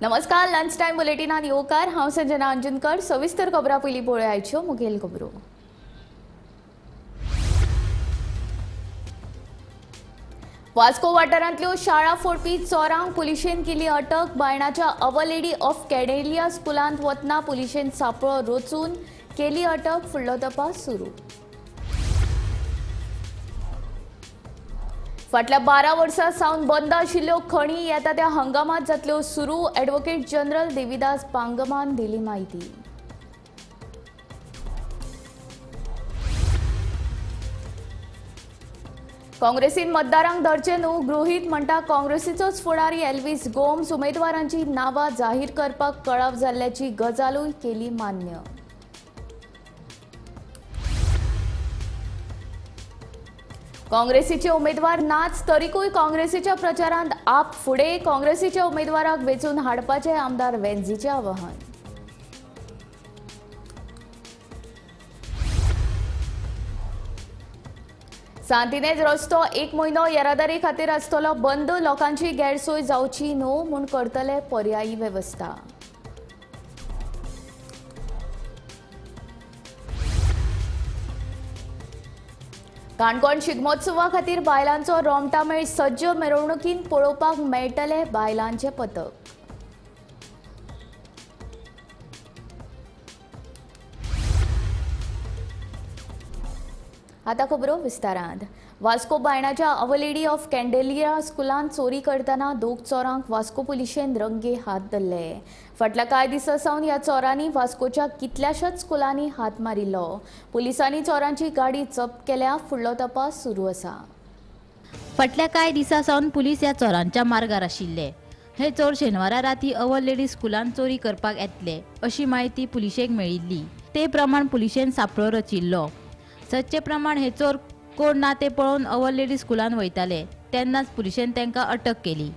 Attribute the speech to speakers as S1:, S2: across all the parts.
S1: नमस्कार, lunch time बुलेटिनात येवकार. हांव संजना अंजनकर. सविस्तर खबरां पयलीं पळोवया आयच्यो मुखेल खबरो. वास्को वाठारांतल्यो शाळा फोडपी चोरांक पुलिशेन केली अटक. बायणाच्या our lady of कॅडेलिया स्कुलांत वतना पुलिशेन सापळो रचून केली अटक. फुडलो तपास सुरू. फाटल्या 12 वर्सां सावन बंद आशिल्ल्यो खणी येता त्या हंगामात जातल्यो सुरू. ॲडव्होकेट जनरल देविदास पांगमान दिली म्हायती. काँग्रेसीन मतदारांक धरचे न्हू गृहीत म्हणटा काँग्रेसीचोच फुडारी एल्विस गोम्स. उमेदवारांची नांवां जाहीर करपाक कळाव जाल्ल्याची गजालूय केली मान्य. काँग्रेसीचे उमेदवार नाच तरीकूय काँग्रेसीच्या प्रचारांत आप फुडें. काँग्रेसीच्या उमेदवाराक वेंचून हाडपाचें आमदार वेन्झीचें आवाहन. सांतिनेज रस्तो एक म्हयनो येरादारी खातीर आसतलो बंद. लोकांची गैरसोय जावची न्हू म्हूण करतले पर्यायी वेवस्था. काणकोण शिगमोत्सवा खातीर बायलांचो रोमटामेळ सज्ज. मिरवणुकीन पळोवपाक मेळटले बायलांचे पथक. आता खबरो विस्तारांत. वास्को बायणाच्या our lady of कॅन्डेलिया स्कुलांत चोरी करतना दोग चोरांक वास्को पुलिशेन रंगे हात धरले. फाटल्या कांय दिसां सावन ह्या चोरांनी वास्कोच्या कितल्याशाच स्कुलांनी हात मारिल्लो. पुलिसांनी चोरांची गाडी जप्त केल्या. फुडलो तपास सुरू आसा.
S2: फाटल्या कांय दिसां सावन पुलीस ह्या चोरांच्या मार्गार आशिल्ले. हे चोर शेनवारा राती our lady स्कुलांत चोरी करपाक येतले अशी म्हायती पुलिशेक मेळिल्ली. ते प्रमाण पुलिशेन सापळो रचिल्लो. सदचे प्रमाण हे चोर कोण ना ते पळोवन our lady स्कुलान वयताले तेन्नाच पुलिशेन तांकां अटक केली.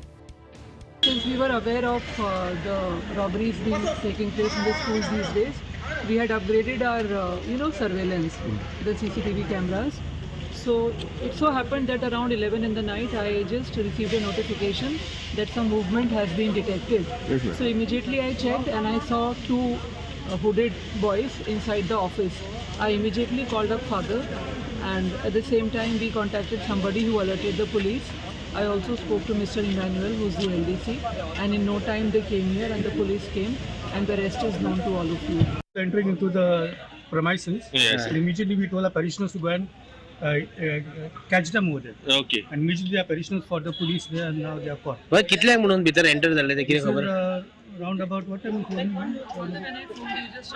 S3: Since we were aware of the robberies being taking place in the schools these days, we had upgraded our surveillance, the CCTV cameras. So it so happened that around 11 in the night, I just received a notification that some movement has been detected.
S4: Yes, ma'am.
S3: So immediately I checked and I saw two hooded boys inside the office. I immediately called up father, and at the same time we contacted somebody who alerted the police. I also spoke to Mr. Emmanuel, who's the LDC, and in no time they came here and the police came, and the rest is known to all of you.
S5: Entering into the premises,
S4: Yes.
S5: and immediately we told our parishioners to go and catch them over there.
S4: Okay.
S5: And immediately our parishioners for the police there, and now they are caught.
S6: हय कितल्यांक म्हणून भितर enter जाल्ले ते कितें
S5: This is,
S6: खबर?
S5: Round about what time you phoned me?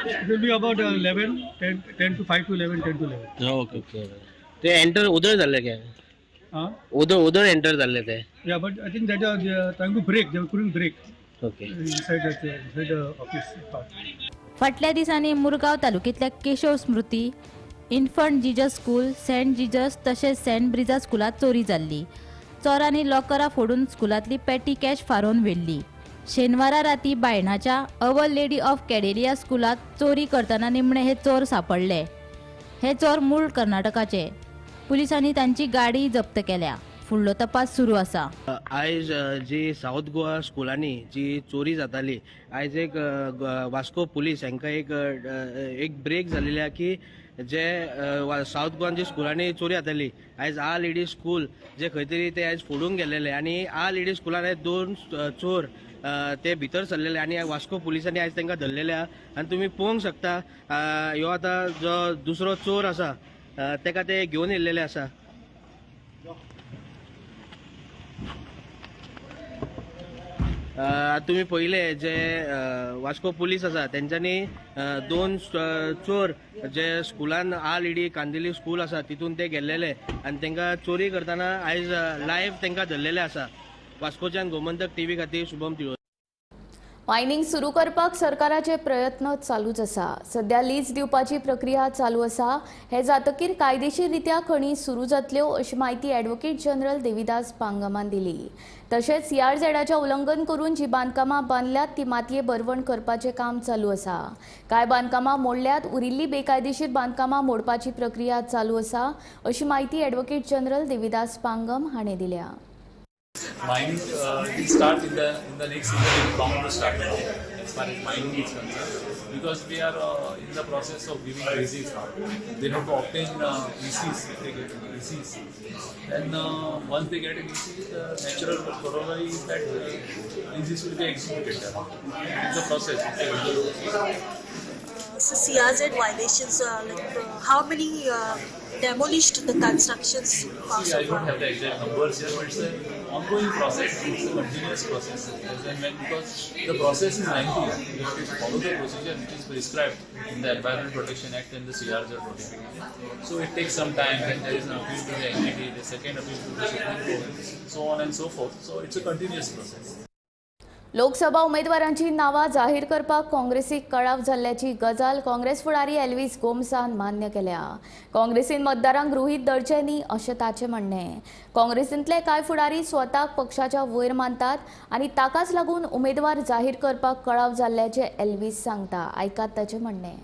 S5: It will be about 11, 10, 10 to 5 to 11, 10 to 11.
S6: Okay okay. ते enter उदळ जाल्ले काय?
S5: Huh?
S6: उदळ उदळ एंटर जाल्ले ते.
S5: Yeah, but I think that they are trying to break. They couldn't break
S6: okay.
S5: inside the office part.
S2: फाटल्या दिसांनी मुरगांव तालुक्यांतल्या Keshav Smriti infant Jesus school, saint Jesus तशेंच Saint Brezza स्कुलांत चोरी जाल्ली. चोरांनी लॉकरां फोडून स्कुलांतली पेटी कॅश फारोवन व्हेल्ली. शेनवारा राती बायणाच्या our lady of कॅडेलिया स्कुलांत चोरी करतना निमणे हे चोर सापडले. हे चोर मूळ कर्नाटकाचे. पुलिसांनी तांची गाडी जप्त केल्या. फुडलो तपास सुरू आसा.
S6: आयज जी सावथ गोवा स्कुलांनी जी चोरी जाताली, आयज एक वास्को पुलीस हांकां एक एक ब्रेक जाल्ली आहा की जे सावथ गोवान जी स्कुलांनी चोरी जाताली, आयज आर लेडी स्कूल जे खंय तरी ते आयज फोडूंक गेल्लेले आनी आर लेडी स्कुलान आयज दोन चोर ते भितर सरलेले आनी वास्को पुलिसांनी आयज तांकां धरलेले आहा. आनी तुमी पळोवंक शकता ह्यो आतां जो दुसरो चोर आसा ताका ते घेवन येयल्लेले आसा. तुमी पळयले जे वास्को पुलीस आसा तेंच्यांनी दोन चोर जे स्कुलान आर लेडी कांदिली स्कूल आसा तितून ते गेल्लेले आनी तांकां चोरी करतना आयज लायव्ह तांकां धरलेले आसा. वास्कोच्यान गोमंतक टीव्ही खातीर शुभम तिळो.
S1: मायनिंग सुरू करपाक सरकाराचे प्रयत्न चालूच आसा. सध्या लीज दिवपाची प्रक्रिया चालू आसा. हे जातकीर कायदेशीर रित्या खणी सुरू जातल्यो अशी म्हायती ॲडव्होकेट जनरल देविदास पांगमान दिली. तशेंच सीआरझेडाचें उल्लंघन करून जी बांदकामां बांदल्यात ती मातये भरवण करपाचें काम चालू आसा. कांय बांदकामां मोडल्यात, उरिल्ली बेकायदेशीर बांदकामां मोडपाची प्रक्रिया चालू आसा अशी म्हायती ॲडव्होकेट जनरल देविदास पांगम हाणें दिल्या.
S4: Mining will start in the next season. It is bound to start as far as mining is concerned, because we are in the process of giving leases now. They have to obtain ECs. If they get ECs, then once they get an EC, the natural corollary is that leases will be executed. It's a process.
S7: So CRZ violations, how many demolished the constructions?
S4: See, I don't have the exact numbers here, but it's an ongoing process. It's a continuous process. As and when, because the process is lengthy. You have to follow the procedure which is prescribed in the Environment Protection Act and the CRZ notification. So it takes some time. Then there is an appeal to the NGT, the second appeal to the Supreme Court, so on and so forth. So it's a continuous process.
S1: Lok Sabha उमेदवारांची नावां जाहीर करपाक काँग्रेसीक कळाव जाल्ल्याची गजाल काँग्रेस फुडारी Elvis गोम्सान मान्य केल्या. काँग्रेसीन मतदारांक गृहीत धरचें न्ही अशें ताचें म्हणणें. काँग्रेसींतले कांय फुडारी स्वताक पक्षाच्या वयर मानतात आनी ताकाच लागून उमेदवार जाहीर करपाक कळाव जाल्ल्याचें एल्वीस सांगता. आयकात ताचें म्हणणें.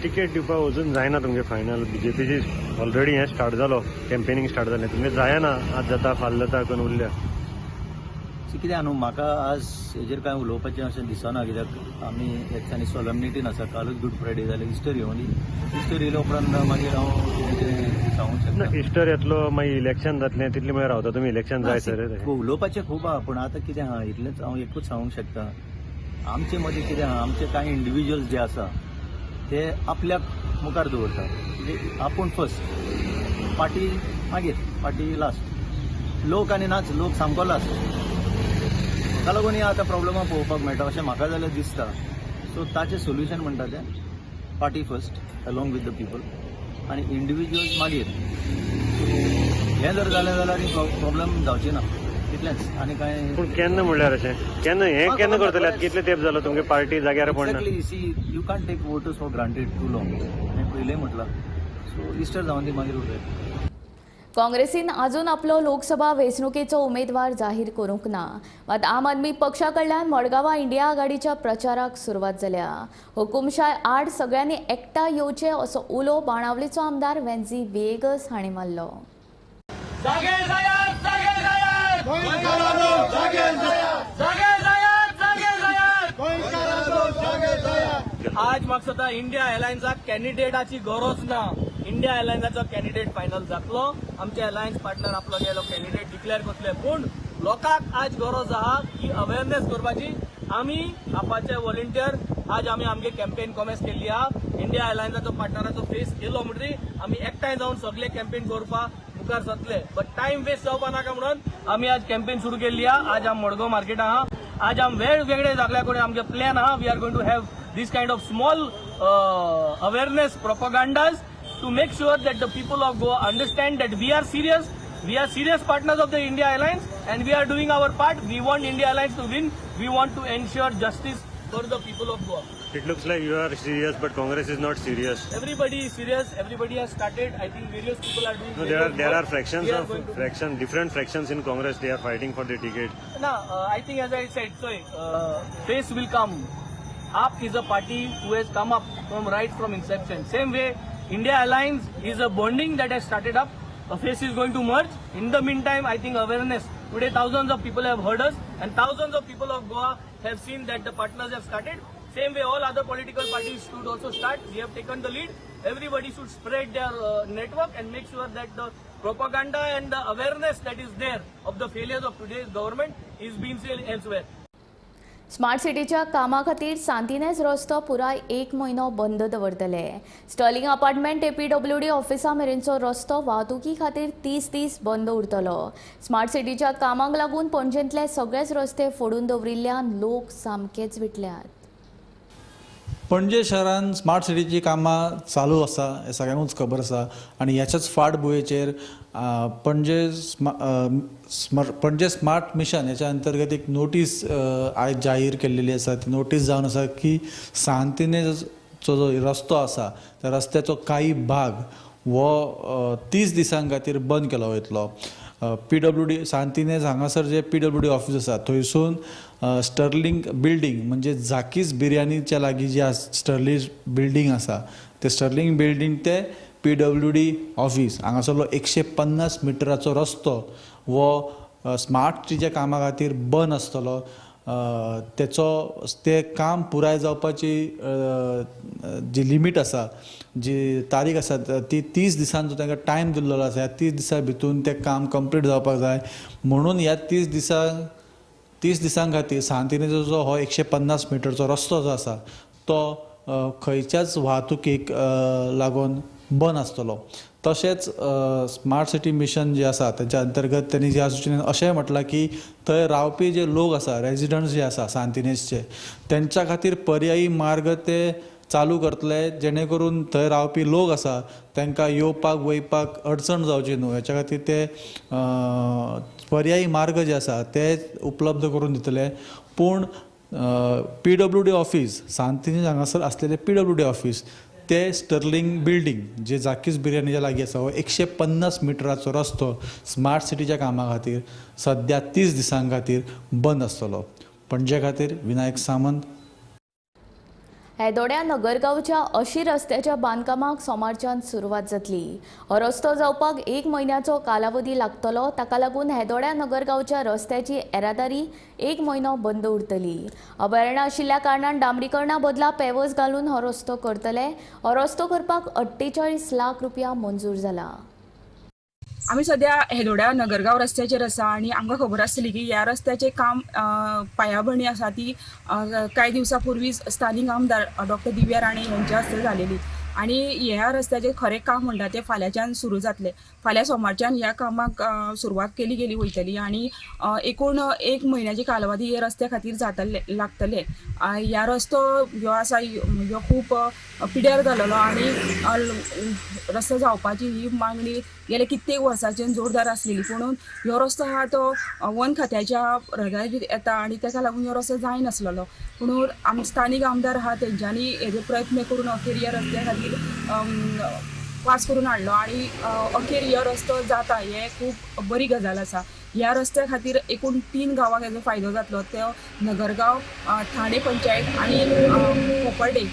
S5: तिकेट दिवपाक अजून जायना तुमगे फायनल. बीजेपीची ऑलरेडी हें स्टार्ट जालो, कॅम्पेनिंग स्टार्ट जालें, तुमगे जायना आज जाता फाल्यां जाता करून उरल्या.
S8: कितें न्हू म्हाका आज हेजेर कांय उलोवपाचें अशें दिसना, कित्याक आमी ह्या दिसांनी सोलमनिटीन आसा. कालूच गुड फ्रायडे जालें, इस्टर येवनी, इस्टर येयल्या उपरांत मागीर हांव कितें कितें सांगूंक शकता.
S5: इस्टर येतलो मागीर इलेक्शन जातलें, तितलें मागीर रावता तुमी इलेक्शन जाय सर.
S8: उलोवपाचें खूब आहा, पूण आतां कितें आहा इतलेंच हांव एकूच सांगूंक शकता. आमचे मदीं कितें आहा, आमचे कांय इंडिविज्युअल्स जे आसा ते आपल्याक मुखार दवरता, म्हणजे आपूण फर्स्ट, पार्टी मागीर, पार्टी लास्ट, लोक आनी नाच, लोक सामको लास्ट. ताका लागून ही आतां प्रॉब्लमां पळोवपाक मेळटा अशें म्हाका जाल्यार दिसता. सो ताचें सोल्युशन म्हणटा तें party first along with the people आनी इंडिविज्युअल्स मागीर. हें जर जालें जाल्यार प्रॉब्लम जावची ना, इतलेंच आनी कांय.
S5: पूण केन्ना म्हणल्यार अशें केन्ना हें केन्ना करतले? कितले तेंप जालो तुमगे पार्टी जाग्यार पडना?
S8: Exactly, see you can't take voters for granted too long, हांवें पयलें म्हटलां. सो इस्टर जावन ती मागीर उरतलें.
S1: काँग्रेसीन अजून आपलो लोकसभा वेंचणुकेचो उमेदवार जाहीर करूंक ना. मात आम आदमी पक्षा कडल्यान मडगांवां इंडिया आघाडीच्या प्रचाराक सुरवात जाल्या. हुकुमशाय आड सगळ्यांनी एकठांय येवचें असो उलो बाणावलीचो आमदार वेन्झी व्हिएगस हांणी मारलो.
S9: आज म्हाका दिसता इंडिया अलायन्साक कॅन्डिडेटाची गरज ना. इंडिया अलायन्साचो कॅन्डिडेट फायनल जातलो. आमचे अलायन्स पार्टनर आपलो गेलो कॅन्डिडेट डिक्लेअर करतले. पूण लोकांक आज गरज आहा की अवेअरनेस करपाची. आमी आपाचे व्हॉलंटियर आज आमी आमगे कॅम्पेन कॉमेस केल्ली आहा. इंडिया अलायन्साचो पार्टनराचो फेस येयलो म्हणटरी आमी एकठांय जावन सगळे कॅम्पेन करपाक मुखार सरतले. बट टायम वेस्ट जावपा नाका म्हणून आमी आज कॅम्पेन सुरू केल्ली आहा. आज आमी मडगांव मार्केट आहा. आज आमी वेगवेगळे जागल्या कडेन आमगे प्लॅन आहा. We are going to have this kind of small awareness propagandas to make sure that the people of Goa understand that we are serious partners of the India Alliance and we are doing our part. We want India Alliance to win. We want to ensure justice for the people of Goa.
S5: It looks like you are serious, but Congress is not serious.
S9: Everybody is serious. Everybody has started. I think various people are doing.
S5: No, there are fractions of fraction, different fractions in Congress. They are fighting for the ticket.
S9: No, I think as I said, sorry, face will come. AAP is a party who has come up from right from inception. Same way, India Alliance is a bonding that has started up. A face is going to merge. In the meantime, I think awareness. Today, thousands of people have heard us and thousands of people of Goa have seen that the partners have started. Same way, all other political parties should also start. We have taken the lead. Everybody should spread their network and make sure that the propaganda and the awareness that is there of the failures of today's government is being seen elsewhere.
S1: Smart सिटीच्या कामा खातीर सांतिनेज रस्तो पुराय एक म्हयनो बंद दवरतले. Stirling apartment एपीडब्ल्यूडी ऑफिसा मेरेनचो रस्तो वाहतुकी खातीर 30 दीस बंद उरतलो. स्मार्ट सिटीच्या कामाक लागून पणजेंतले सगळेच रस्ते फोडून दवरिल्ल्यान लोक सामकेच विटल्यात.
S10: पणजे शहरान स्मार्ट सिटीची कामां चालू आसा हें सगळ्यांकूच खबर आसा आनी ह्याच्याच फाटभुंयेचेर पणजे स्मार्ट मिशन ह्याच्या अंतर्गत एक नोटीस आयज जाहीर केल्लेली आसा. ती नोटीस जावन आसा की सांतिनेजचो जो रस्तो आसा त्या रस्त्याचो कांय भाग हो 30 दिसां खातीर बंद केलो वयतलो. पीडब्ल्यूडी सांतिनेज हांगासर जे पीडब्ल्यूडी ऑफिस आसा थंयसून स्टर्लिंग बिल्डींग म्हणजे झाकीस बिर्याणीच्या लागीं जी स्टर्लिंग बिल्डींग आसा ते स्टर्लिंग बिल्डींग ते पीडब्ल्यूडी ऑफिस हांगासरलो 150 मिटराचो रस्तो हो स्मार्ट सिटीच्या कामा खातीर बंद आसतलो. तेचो ते काम पुराय जावपाची जी लिमीट आसा, जी तारीख आसा ती 30 दिसांचो तांकां टायम दिल्लो आसा. ह्या 30 दिसां भितून तें काम कंप्लीट जावपाक जाय म्हणून ह्या 30 दिसां खातीर सांतिनेजचो जो हो 150 मिटरचो रस्तो जो आसा तो खंयच्याच वाहतुकीक लागून बंद आसतलो. तशेंच स्मार्ट सिटी मिशन जे आसा तेच्या अंतर्गत त्यांनी ज्या सुचनेन अशेंय म्हटलां की थंय रावपी जे लोक आसा, रेजिडंट्स जे आसा सांतिनेजचे, तेंच्या खातीर पर्यायी मार्ग ते चालू करतले जेणे करून थंय रावपी लोक आसा तांकां येवपाक वयपाक अडचण जावची न्हू हेच्या खातीर ते पर्यायी मार्ग जे आसा ते उपलब्ध करून दितले. पूण PWD office Santa Inez हांगासर आसलेले PWD office ते स्टर्लिंग बिल्डींग जे जाकीस बिर्याणीच्या लागीं आसा हो 150 मिटराचो रस्तो स्मार्ट सिटीच्या कामा खातीर सद्या 30 दिसां खातीर बंद आसतलो. पणजे खातीर विनायक सामंत.
S1: हेदोड्या नगरगांवच्या अशी रस्त्याच्या बांदकामाक सोमारच्यान सुरवात जातली. हो रस्तो जावपाक 1 म्हयन्याचो कालावधी लागतलो. ताका लागून हेदोड्या नगरगांवच्या रस्त्याची येरादारी 1 म्हयनो बंद उरतली. अभयारण्य आशिल्ल्या कारणान डांबरीकरणा बदला पेवर्स घालून हो रस्तो करतले. हो रस्तो करपाक 48 लाख रुपया मंजूर जाला.
S11: आमी सद्या हेदोड्या नगरगांव रस्त्याचेर आसा आनी आमकां खबर आसतली की ह्या रस्त्याचें काम पायाभरणी आसा ती कांय दिवसां पूर्वीच स्थानीक आमदार डॉक्टर दिव्या राणे यांच्या हस्ते झालेली आनी ह्या रस्त्याचें खरें काम म्हणटा तें फाल्यांच्यान सुरू जातलें. फाल्यां सोमारच्यान ह्या कामाक सुरवात केली गेली वयतली आनी एकूण 1 म्हयन्याची कालावधी हे रस्त्या खातीर जातले लागतले. ह्या रस्तो ह्यो आसा ह्यो खूब पिड्यार जालेलो आनी रस्तो जावपाची ही मागणी गेले कित्येक वर्सांच्यान जोरदार आसलेली, पुणून ह्यो रस्तो आहा तो वन खात्याच्या रगार येता आनी ताका लागून ह्यो रस्तो जायनासलेलो. पुणून आम स्थानीक आमदार आहा तेंच्यांनी हेजे प्रयत्न करून अखेर ह्या रस्त्या खातीर पास करून हाडलो आनी अखेर ह्यो रस्तो जाता हें खूब बरी गजाल आसा. ह्या रस्त्या खातीर एकूण 3 गांवांक हेजो फायदो जातलो, तो नगरगांव, ठाणे पंचायत आनी कोपर्डे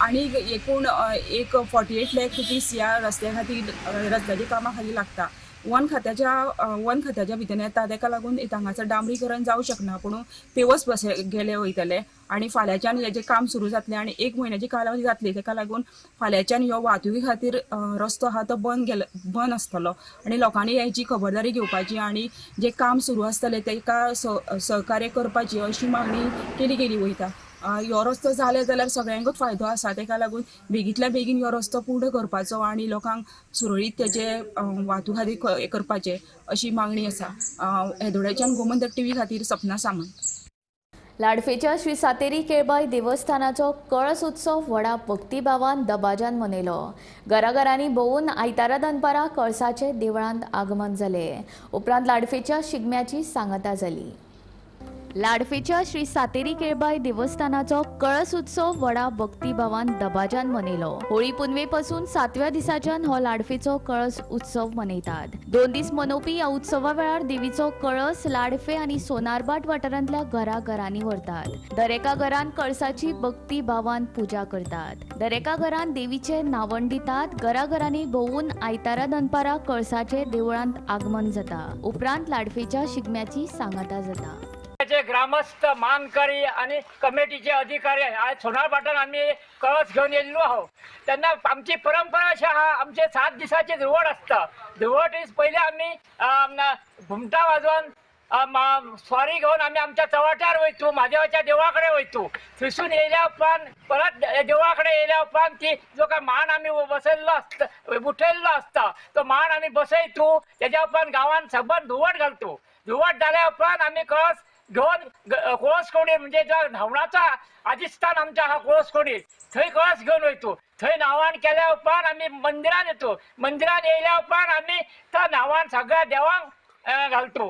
S11: आनी एकूण एक 48 लाख रुपीज ह्या रस्त्या खातीर रस्त्याच्या कामा खातीर लागता. वन खात्याच्या भितर येता ताका लागून हांगासर डांबरीकरण जावं शकना, पूण पेवर्स बस गेले वयतले आनी फाल्यांच्यान हेजें काम सुरू जातलें आनी 1 म्हयन्याची कालावधी जातली. ताका लागून फाल्यांच्यान ह्यो वाहतुकी खातीर रस्तो आहा तो बंद आसतलो आनी लोकांनी हेची खबरदारी घेवपाची आनी जें काम सुरू आसतलें ताका सहकार्य करपाची अशी मागणी केली गेली वयता. ह्यो रस्तो जाले जाल्यार सगळ्यांकूच फायदो आसा, ताका लागून बेगींतल्या बेगीन ह्यो रस्तो पूर्ण करपाचो आनी लोकांक सुरळीत तेजे वाहतूक खातीर करपाचें अशी मागणी आसा. हेदोड्याच्यान गोमंतक टीव्ही खातीर सपना सामंत.
S1: लाडफेच्या श्री सातेरी केळबाई देवस्थानाचो कळस उत्सव व्हडा भक्तिभावान दबाज्यान मनयलो. घराघरांनी भोंवून आयतारा दनपारा कळसाचे देवळांत आगमन जालें. उपरांत लाडफेच्या शिगम्याची सांगता जाली. लाडफेच्या श्री सातेरी केळबाई देवस्थानाचो कळस उत्सव व्हडा भक्तिभावान दबाज्यान मनयलो. होळी पुनवे पासून 7व्या दिसाच्यान हो लाडफेचो कळस उत्सव मनयतात. 2 दीस मनोवपी ह्या उत्सवा वेळार देवीचो कळस लाडफे आनी सोनारबाट वाठारांतल्या घराघरांनी व्हरतात. दरेका घरान कळसाची भक्तिभावान पुजा करतात. दरेका घरान देवीचे नावण दितात. घराघरांनी भोंवून आयतारा दनपारा कळसाचे देवळांत आगमन जाता. उपरांत लाडफेच्या शिगम्याची सांगाता जाता.
S12: ग्रामस्थ मानकरी आणि कमिटीचे अधिकारी आज सोनारपाटान आम्ही कळस घेवन येयल्लो आहो. तेन्ना आमची परंपरा अशी आहा, आमचे 7 दिसाचे धुवट आसता. धुवट दीस पयले आमी घुमटां वाजोवन स्वारी घेवन आमी आमच्या चव्हाट्यार वयतू, म्हादेवाच्या देवळा कडेन वयतू. थंयसून येयल्या उपरांत परत देवळा कडेन येयल्या उपरांत ती जो काय मान आमी बसयल्लो आसता, उठयल्लो आसता तो मान आमी बसयतू. तेज्या उपरांत गांवान सबंद धुवट घालतू. धुवट जाल्या उपरांत आमी कळस घेवन कोळसकोणी म्हणजे जो न्हावणाचो अधिस्थान आमच्या आहा कोळसकोणी, थंय कळस घेवन वयतू. थंय न्हावण केल्या उपरांत आमी मंदिरान येतो. मंदिरान येयल्या उपरांत आमी त्या न्हावण सगळ्या देवांक घालतो.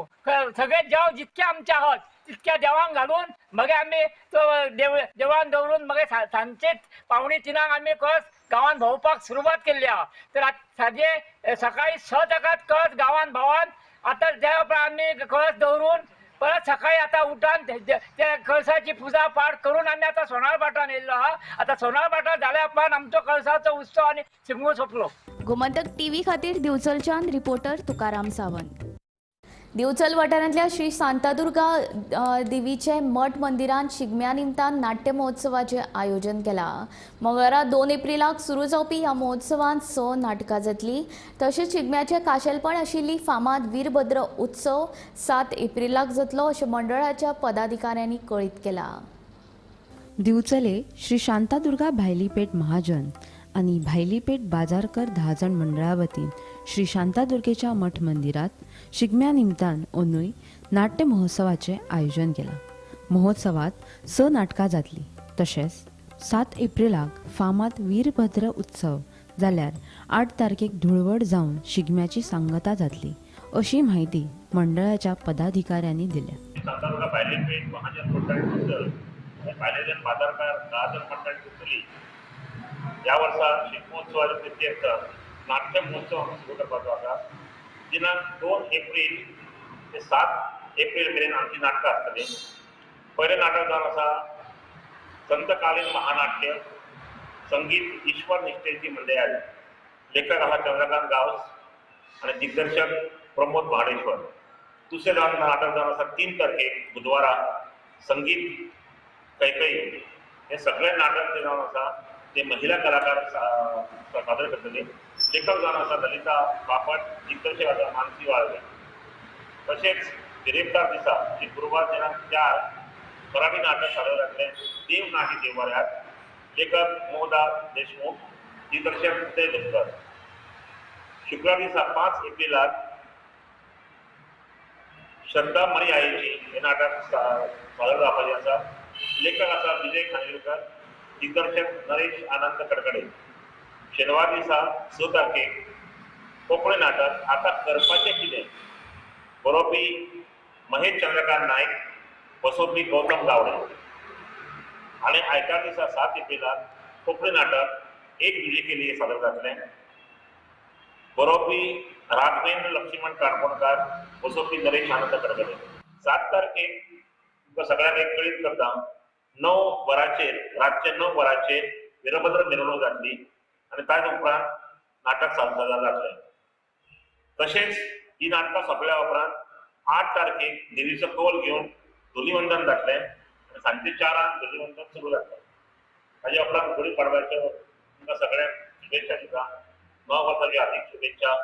S12: सगळे देव जितके आमचे आहात तितक्या देवांक घालून मगीर आमी तो देवान दवरून मगीर सांजचेच 2:45 आमी कळस गांवान भोंवपाक सुरवात केल्ली आहा. तर साजे सकाळी 6 जाकात कळस गांवान भोंवन आतां त्या उपरांत आमी कळस दवरून परत सकाळी आता उठान त्या कळसाची पुजा पाठ करून आमी आतां सोनारपाटान येयल्लो आहा. आतां सोनारपाटान जाल्या उपरांत आमचो कळसाचो उत्सव आनी शिगमो सोंपलो.
S1: गोमंतक टीव्ही खातीर दिवचलच्यान रिपोर्टर तुकाराम सावंत. दिवचल वाठारांतल्या श्री शांतादुर्गा देवीचे मठ मंदिरांत शिगम्या निमतान नाट्य महोत्सवाचें आयोजन केलां. मंगळारा 2 एप्रिलाक सुरू जावपी ह्या महोत्सवांत 6 नाटकां जातलीं. तशेंच शिगम्याचें खाशेलपण आशिल्ली फामाद वीरभद्र उत्सव 7 एप्रिलाक जातलो अशें मंडळाच्या पदाधिकाऱ्यांनी कळीत केलां.
S13: दिवचले श्री शांतादुर्गा भायलीपेठ महाजन आनी भायलीपेठ बाजारकर 10 जाण मंडळा वतीन श्री शांतादुर्गेच्या मठ मंदिरात शिगम्या निमतान अंदूय नाट्य महोत्सवाचें आयोजन केलां. महोत्सवात 6 नाटकां जातलीं. तशेंच 7 एप्रिलाक फामाद वीरभद्र उत्सव जाल्यार 8 तारखेक धुळवड जावन शिगम्याची सांगता जातली अशी म्हायती मंडळाच्या पदाधिकाऱ्यांनी दिल्या.
S14: शांतादुर्गा भायलीपेठ महाजन मंडळ बाजारकार 10 जाण मंडळ दिवचली ह्या वर्सा शिगमोत्सवाच्या प्रित्यर्थ नाट्य महोत्सव आमी सुरू करपाचो आसा. दिनांक 2 एप्रील ते 7 एप्रील मेरेन आमची नाटकां आसतलीं. पयलें नाटक जावन आसा संतकालीन महानाट्य संगीत ईश्वर निश्ठेची मंडळाली, लेखक आसा चंद्रकांत गांवस आनी दिग्दर्शक प्रमोद महाडेश्वर. दुसरें जावन नाटक जावन आसा 3 तारखेक बुधवारा संगीत कैकई. हे सगळे नाटक जे जावन आसा ते महिला कलाकार सादर करतले. लेखक जावन आसा ललिता बापट, दिग्दर्शक आसा मानसी वाळवे. तशेंच बिरेस्तार दिसा शुक्रवार दिनांक 4 मराठी नाटक सादर जातलें देव नाही देवाऱ्यात, लेखक मोहदा देशमुख, दिग्दर्शक उदय दत्तर. शुक्रार दिसा 5 एप्रिलाक श्रद्धा मणी आईची हे नाटक सादर जावपाचें आसा. लेखक आसा विजय खानविलकर, दिग्दर्शक नरेश आनंद कडकडे. शेनवार दिसा 6 तारखेक कोंकणी नाटक आतां करपाचें कितें, बरोवपी महेश चंद्रकांत नायक, बसोवपी गौतम गावडे. आनी आयतार दिसा 7 एप्रिलाक कोंकणी नाटक एक दुजे के लिए सादर जातलें. बरोवपी राघवेंद्र लक्ष्मण काणकोणकार, बसोवपी नरेश आनंद कडकडे. 7 तारखेक तुमकां सगळ्यांक एक कळीत करता, 9 वरांचेर रातचे 9 वरांचेर वीरभद्र मिरवणूक जातली आनी ताजे उपरांत नाटक सादर जातलें. तशेंच ही नाटकां सोंपल्या उपरांत 8 तारखेक देवीचो कौल घेवन धुलीवंदन जातलें आनी सांजचे 4 धुलीवंदन सुरू जातलें. ताजे उपरांत गुडी पाडव्याच्यो तुमकां सगळ्यांक शुभेच्छा दिता. 9 वर्साच्यो हार्दीक शुभेच्छा.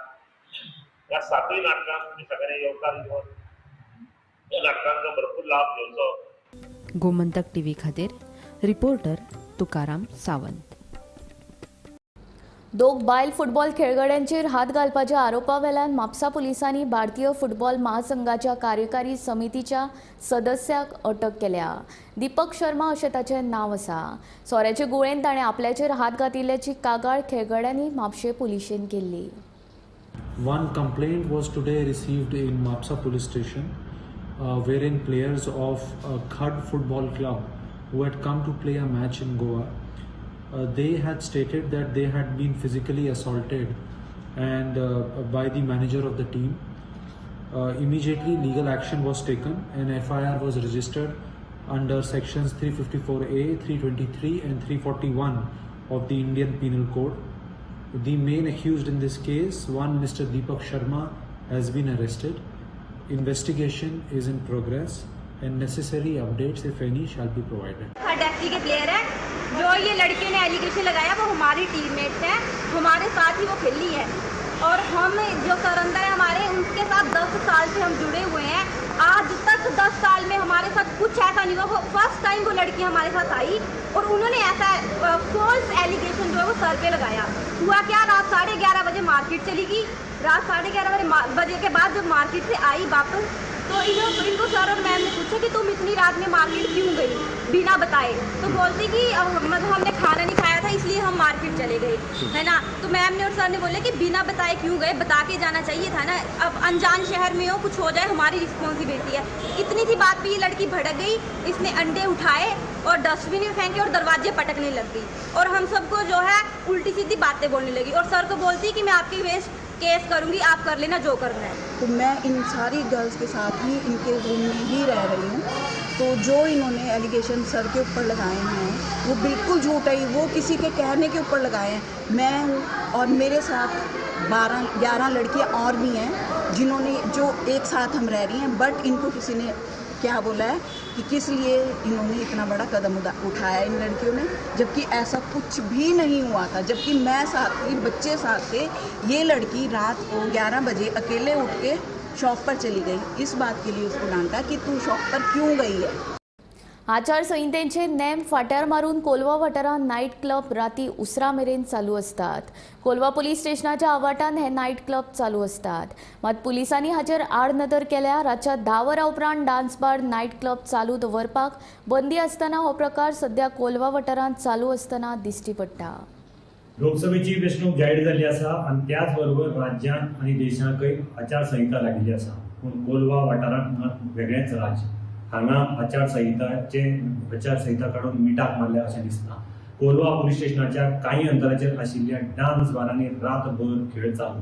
S14: ह्या 7 नाटकांक तुमी सगळ्यांनी येवकार दिवन ह्या नाटकांचो भरपूर लाभ घेवचो.
S13: गोमंतक टीव्ही खातीर रिपोर्टर तुकाराम सावंत.
S1: 2 बायल फुटबॉल खेळगड्यांचेर हात घालपाच्या आरोपा वेल्यान म्हापसा पुलिसांनी भारतीय फुटबॉल महासंघाच्या कार्यकारी समितीच्या सदस्याक अटक केल्या. दीपक शर्मा अशें ताचें नांव आसा. सोऱ्याचे गुळेन ताणें आपल्याचेर हात घातिल्ल्याची कागाळ खेळगड्यांनी म्हापशें पुलिशेन केल्ली.
S10: One complaint was today received in Mapsa police station, wherein players of Khad Football Club who had come to play a match in Goa, they had stated that they had been physically assaulted and by the manager of the team. Immediately legal action was taken and FIR was registered under sections 354A, 323 and 341 of the Indian Penal Code. The main accused in this case, one Mr. Deepak Sharma, has been arrested. Investigation is in progress and necessary updates, if any, shall be provided.
S15: FC के player है, जो ये लड़के ने allegation लगाया वो हमारी teammates हैं, हमारे साथ ही वो खेली है और हम जो सर अंदर है हमारे, उनके साथ 10 साल से हम जुड़े हुए हैं। आज तक 10 साल में हमारे साथ कुछ ऐसा नहीं हुआ। वो फर्स्ट टाइम वो लड़की हमारे साथ आई और उन्होंने ऐसा फॉल्स एलिगेशन जो है वो सर पे लगाया। हुआ क्या, रात 11:30 बजे मार्केट चली गई। रात 11:30 बजे के बाद जब मार्केट से आई वापस तो इनको सर और मैम ने पूछा कि तुम इतनी रात में मार्केट क्यों गई बिना बताए, तो बोलती कि मतलब हमने खाना नहीं खाया था इसलिए हम मार्केट चले गए, है ना। तो मैम ने और सर ने बोले कि बिना बताए क्यों गए, बता के जाना चाहिए था ना, अब अनजान शहर में हो, कुछ हो जाए हमारी रिस्पॉन्सिबिलिटी है। इतनी सी बात पर ये लड़की भड़क गई, इसने अंडे उठाए और डस्टबिन में फेंके और दरवाजे पटकने लग गई और हम सबको जो है उल्टी सीधी बातें बोलने लगी और सर को बोलती कि मैं आपके वेस्ट केस करूंगी, आप कर लेना जो करना है।
S16: तो मैं इन सारी गर्ल्स के साथ ही इनके रूम में ही रह रही हूँ। तो जो इन्होंने एलिगेशन सर के ऊपर लगाए हैं वो बिल्कुल झूठ है, वो किसी के कहने के ऊपर लगाए हैं। मैं हूँ और मेरे साथ 12-11 लड़कियाँ और भी हैं जिन्होंने जो एक साथ हम रह रही हैं, बट इनको किसी ने क्या बोला है कि किस लिए इन्होंने इतना बड़ा कदम उठाया इन लड़कियों ने, जबकि ऐसा कुछ भी नहीं हुआ था। जबकि मैं साथ थी, बच्चे साथ थे, ये लड़की रात को 11 बजे अकेले उठ के शॉप पर चली गई। इस बात के लिए उसको डांटा कि तू शॉप पर क्यों गई है।
S1: आचारसंहितेचे नेम फाट्यार मारून कोलवा वाठारांत नायट क्लब राती उसरा मेरेन चालू आसतात। कोलवा पुलीस स्टेशनाच्या आवाटान हे नायट क्लब चालू आसतात। मात पुलिसांनी हाचेर आडनदर केल्या। रातच्या 10 वरां उपरांत डान्स बार नायट क्लब चालू दवरपाक बंदी आसतना हो प्रकार सध्या कोलवा वाठारांत चालू आसतना दिश्टी पडटा।
S5: लोकसभेची वेंचणूक जाहीर जाल्ली आसा आनी त्याच बरोबर राज्यांत आनी देशांतय आचारसंहिता लागिल्ली आसा। पूण कोलवा वाठारांत वेगळेंच राज्य, हांगा आचारसंहिता काडून मिटाक मारल्या अशें दिसना। कोलवा पुलीस स्टेशनाच्या कांय अंतराचेर आशिल्ल्या डान्स बारांनी रातभर खेळ चालू,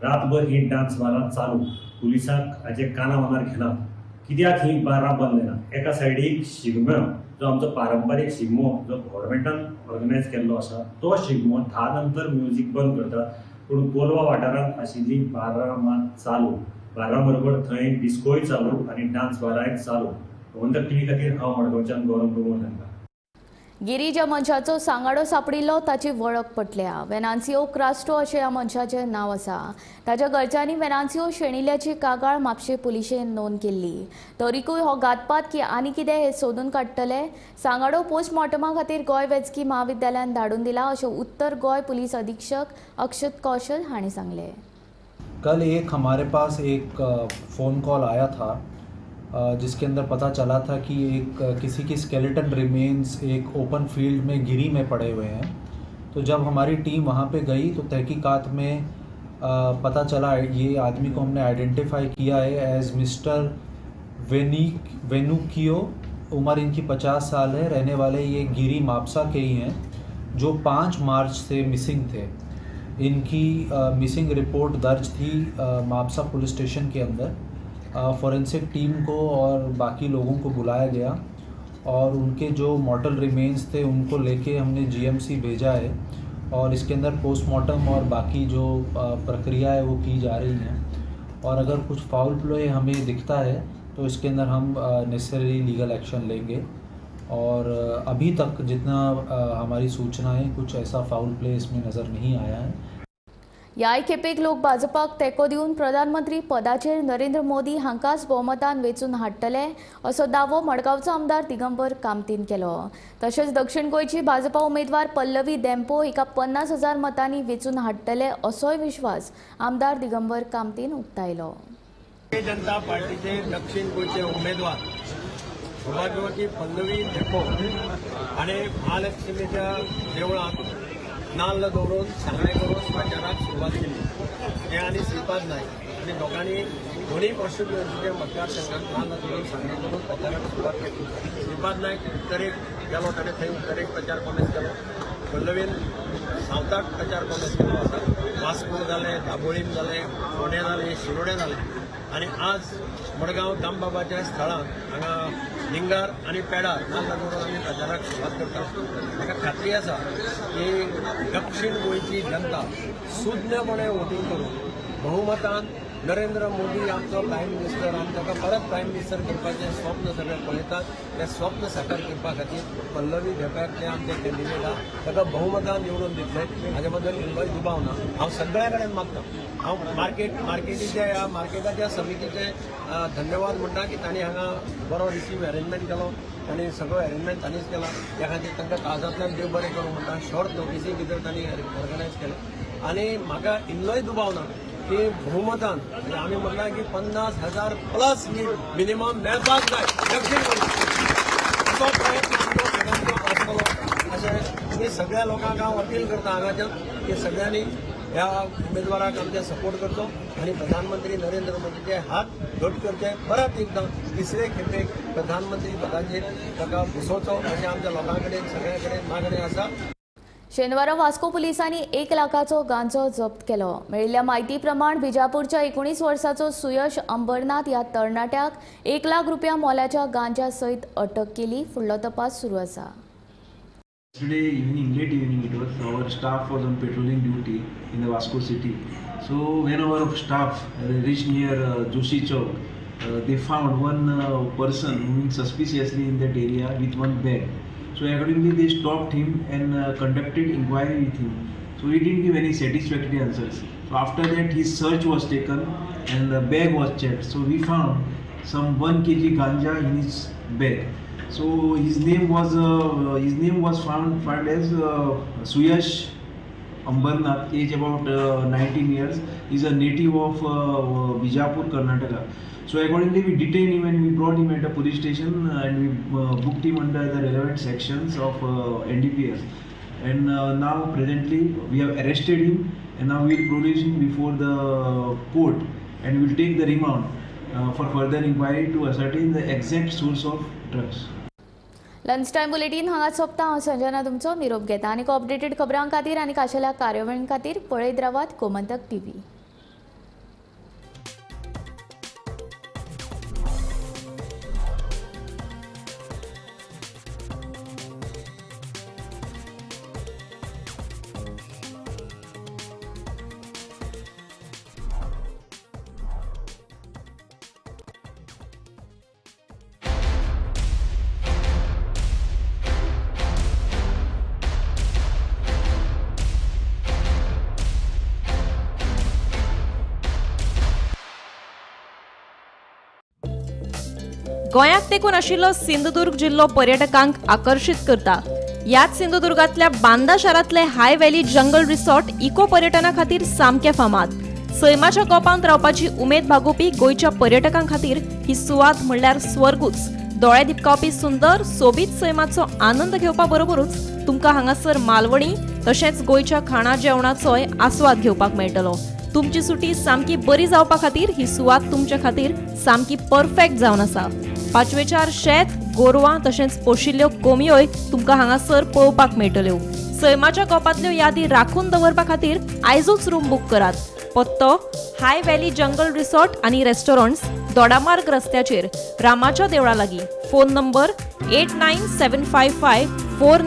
S5: रातभर ही डान्स बारां चालू। पुलिसांक हाचे काना मनार घेनात, कित्याक ही बारां बंद जायना। एका सायडीक शिगमो जो आमचो पारंपारीक शिगमो जो गव्हर्मेंटान ऑर्गनायज केल्लो आसा तो शिगमो 10 नंतर म्युजीक बंद करतात, पूण कोलवा वाठारांत आशिल्ली बारां मात चालू। बारां बरोबर थंय डिस्कोय चालू आनी डान्स बारांय चालू। गोमंतक टीव्ही खातीर हांव मडगांवच्यान गौरव प्रभू तांकां।
S1: गिरी ज्या मनशाचो सांगाडो सापडिल्लो ताची वळख पटल्या। वेनान्सियो क्रास्टो अशें ह्या मनशाचें नांव आसा। ताच्या घरच्यांनी वेनान्सियो शेणिल्ल्याची कागाळ म्हापशें पुलिशेन नोंद केल्ली। तरीकूय हो घातपात की आनी कितें हें सोदून काडटले। सांगाडो पोस्टमॉर्टमा खातीर गोंय वैजकी म्हाविद्यालयान धाडून दिला अशें उत्तर गोंय पुलीस अधीक्षक अक्षत कौशल हांणी सांगलें।
S10: कल एक हमारे पास एक फ़ोन कॉल आया था जिसके अंदर पता चला था कि एक किसी की स्केलेटन रिमेन्स एक ओपन फील्ड में गिरी में पड़े हुए हैं। तो जब हमारी टीम वहाँ पे गई तो तहकीकात में पता चला ये आदमी को हमने आइडेंटिफाई किया है एज़ मिस्टर वेनुकियो, उम्र इनकी 50 साल है, रहने वाले ये गिरी मापसा के ही हैं, जो 5 मार्च से मिसिंग थे। इनकी मिसिंग रिपोर्ट दर्ज थी मापसा पुलिस स्टेशन के अंदर। फॉरेंसिक टीम को और बाकी लोगों को बुलाया गया और उनके जो मॉर्टल रिमेन्स थे उनको लेके हमने जीएमसी भेजा है और इसके अंदर पोस्टमार्टम और बाकी जो प्रक्रिया है वो की जा रही है। और अगर कुछ फाउल प्ले हमें दिखता है तो इसके अंदर हम नेसेसरी लीगल एक्शन लेंगे। और अभी तक जितना हमारी सूचना है कुछ ऐसा फाउल प्ले इसमें नज़र नहीं आया है।
S1: ह्याय खेपेक लोक भाजपाक तेंको दिवन प्रधानमंत्री पदाचेर नरेंद्र मोदी हांकांच भोवमतान वेंचून हाडटले असो दावो मडगांवचो आमदार दिगंबर कामतीन केलो। तशेंच दक्षिण गोंयची भाजपा उमेदवार पल्लवी देम्पो हिका 50,000 मतांनी वेंचून हाडटले असोय विश्वास आमदार दिगंबर कामतीन उक्तायलो।
S17: भारतीय जनता पार्टीचे दक्षिण गोंयचे उमेदवार सौभाग्यवती पल्लवी धेंपो आनी महालक्ष्मीच्या देवळांत नाल्ल दवरून सांगणे करून प्रचाराक सुरवात केली। हे आनी श्रीपाद नायक आनी दोगांनी दोनूय कॉन्स्टिट्युएन्सीच्या मतदारसंघात नाल्ल दवरून सांगणे करून प्रचाराक सुरवात केली। श्रीपाद नायक उत्तरेक गेलो, ताणें थंय उत्तरेक प्रचार कॉमेस केलो। पल्लवीन सावथाक प्रचार कॉमेस केलो आसा। वास्को जालें, दाबोळीम जालें, फोंडें जालें, शिरोडें जालें आनी आज मडगांव दामबाबाच्या स्थळांत हांगा लिंगार आनी पेडार नाल्ल दवरून आमी प्रचाराक सुरवात करता। ताका खात्री आसा की दक्षिण गोंयची जनता सुज्ञपणे वोटींग करून बहुमतान नरेंद्र मोदी आमचो प्रायम मिनिस्टर आनी ताका परत प्रायम मिनिस्टर करपाचें स्वप्न सगळे पळयतात। तें स्वप्न साकार करपा खातीर पल्लवी धेंप्याक ते आमचे कॅन्डिडेट आहा ताका बहुमतान निवडून दितले हाजे बद्दल इल्लोय दुबाव ना। हांव सगळ्या कडेन मागता, हांव मार्केटीच्या ह्या मार्केटाच्या समितीचे धन्यवाद म्हणटा की तांणी हांगा बरो रिसीव अरेंजमेंट केलो, तांणी सगळो अरेंजमेंट तांणीच केला। त्या खातीर तांकां काळजांतल्यान देव बरें करूं म्हणटा। शॉर्ट नोटीसी भितर तांणी ऑर्गनायज केलें आनी म्हाका इल्लोय दुबाव ना की बहुमतान म्हणजे आमी म्हणलां की 50,000 प्लस मिनिमम मेळपाक जाय दक्षिण गोंयचो। असो प्रयत्न आमचो सगळ्यांचो आसतलो अशें आमी सगळ्या लोकांक हांव अपील करता हांगाच्यान की सगळ्यांनी ह्या उमेदवाराक आमचे सपोर्ट करचो आनी प्रधानमंत्री नरेंद्र मोदीचे हात घट करचे, परत एकदां तिसरे खेपेक प्रधानमंत्री पदाचेर ताका बसोवचो अशें आमच्या लोकां कडेन सगळ्यां कडेन मागणें आसा।
S1: शेनवारा वास्को पुलिसांनी 1 लाखाचो गांजो जप्त केलो। मेळिल्ल्या म्हायती प्रमाण बिजापूरच्या 19 वर्साचो सुयश अंबरनाथ ह्या तरणाट्याक 1 लाख रुपया मोलाच्या गांजा सयत अटक केली। फुडलो तपास सुरू आसा।
S18: Yesterday evening, late evening it was, our staff was on patrolling duty in the Vasco city. So when our staff reached near Joshi Chowk, they found one person moving suspiciously in that area with one bag. So accordingly they stopped him and conducted inquiry with him. So he didn't give any satisfactory answers. So after that his search was taken and the bag was checked. So we found some 1 kg ganja in his bag. So his name was found as Suyash Ambarnath, age about 19 years. He is a native of Bijapur, Karnataka. So accordingly we detained him and we brought him at a police station and we booked him under the relevant sections of NDPS. And now presently we have arrested him and now we will produce him before the court and we will take the remand for further inquiry to ascertain the exact source of drugs.
S1: Lunch time bulletin हांगा सोंपता. हांव संजना तुमचो निरोप घेता. आनीक updated खबरां खातीर आनी खाशेल्या कार्यावळीं खातीर पळयत रावात गोमंतक टीव्ही.
S19: गोंयाक तेकून आशिल्लो सिंधुदुर्ग जिल्लो पर्यटकांक आकर्शीत करता. ह्याच सिंधुदुर्गांतल्या बांदा शारांतले high valley jungle resort eco पर्यटना खातीर सामकें फामाद. सैमाच्या गोपांत रावपाची उमेद भागोवपी गोंयच्या पर्यटकां खातीर ही सुवात म्हणल्यार स्वर्गूच. दोळे दिपकावपी सुंदर सोबीत सैमाचो आनंद घेवपा बरोबरूच तुमकां हांगासर मालवणी तशेंच गोंयच्या खाणा जेवणाचोय आस्वाद घेवपाक मेळटलो. तुमची सुटी सामकी बरी जावपा खातीर ही सुवात तुमच्या खातीर सामकी परफेक्ट जावन आसा. पाचवेचार शेत, गोरवां तशेंच पोशिल्ल्यो कोंबयोय तुमकां हांगासर पळोवपाक मेळटल्यो. सैमाच्या गोपांतल्यो यादी राखून दवरपा खातीर आयजूच रूम बूक करात. पत्तो हाय व्हॅली जंगल रिसॉर्ट आनी रेस्टॉरंट्स, दोडामार्ग रस्त्याचेर, रामाच्या देवळा लागीं. Phone number 897554